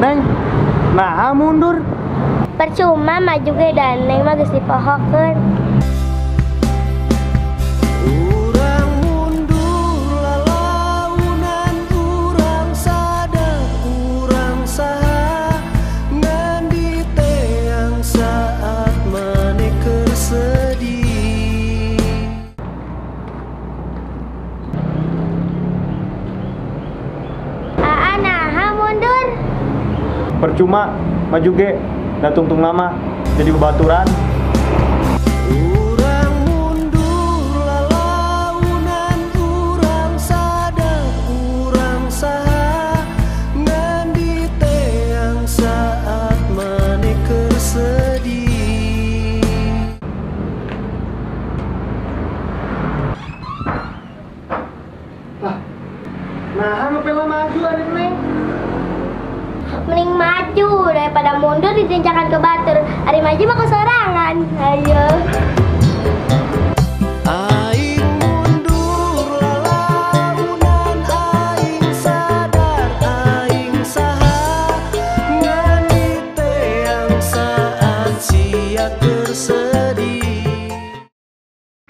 Neng, nah mundur. Percuma maju ge dan neng mah geus dipohokeun. Urang mundur lalaunan, urang sadar urang saha, ngan diteang saat maneh keur sedih. Aa naha mundur. Percuma maju ge, da tungtung nama jadi bebaturan. Urang mundur lalaunan, urang sadar urang saha, ngan diteang saat maneh keur sedih. Lah, nah ngepela maju ari neng. Mending maju daripada mundur ditincakan ke batur. Ari maju mah kesorangan. Ayo. Aing mundur lalaunan, aing sadar aing saha, ngan diteang saat sia keur sedih.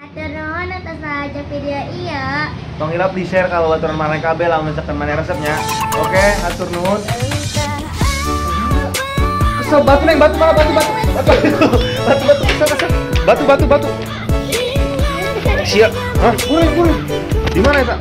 Hatur nuhun atas saja video ieu. Tong hilap di share kalau baturan maneh kabeh lamun misalkan maneh resepnya. Oke, hatur nuhun. Kesel batu neng, batu mana batu batu batu batu batu kesel kesel batu batu batu. Siap, hah? Buruh buruh. Di mana ya, Kak?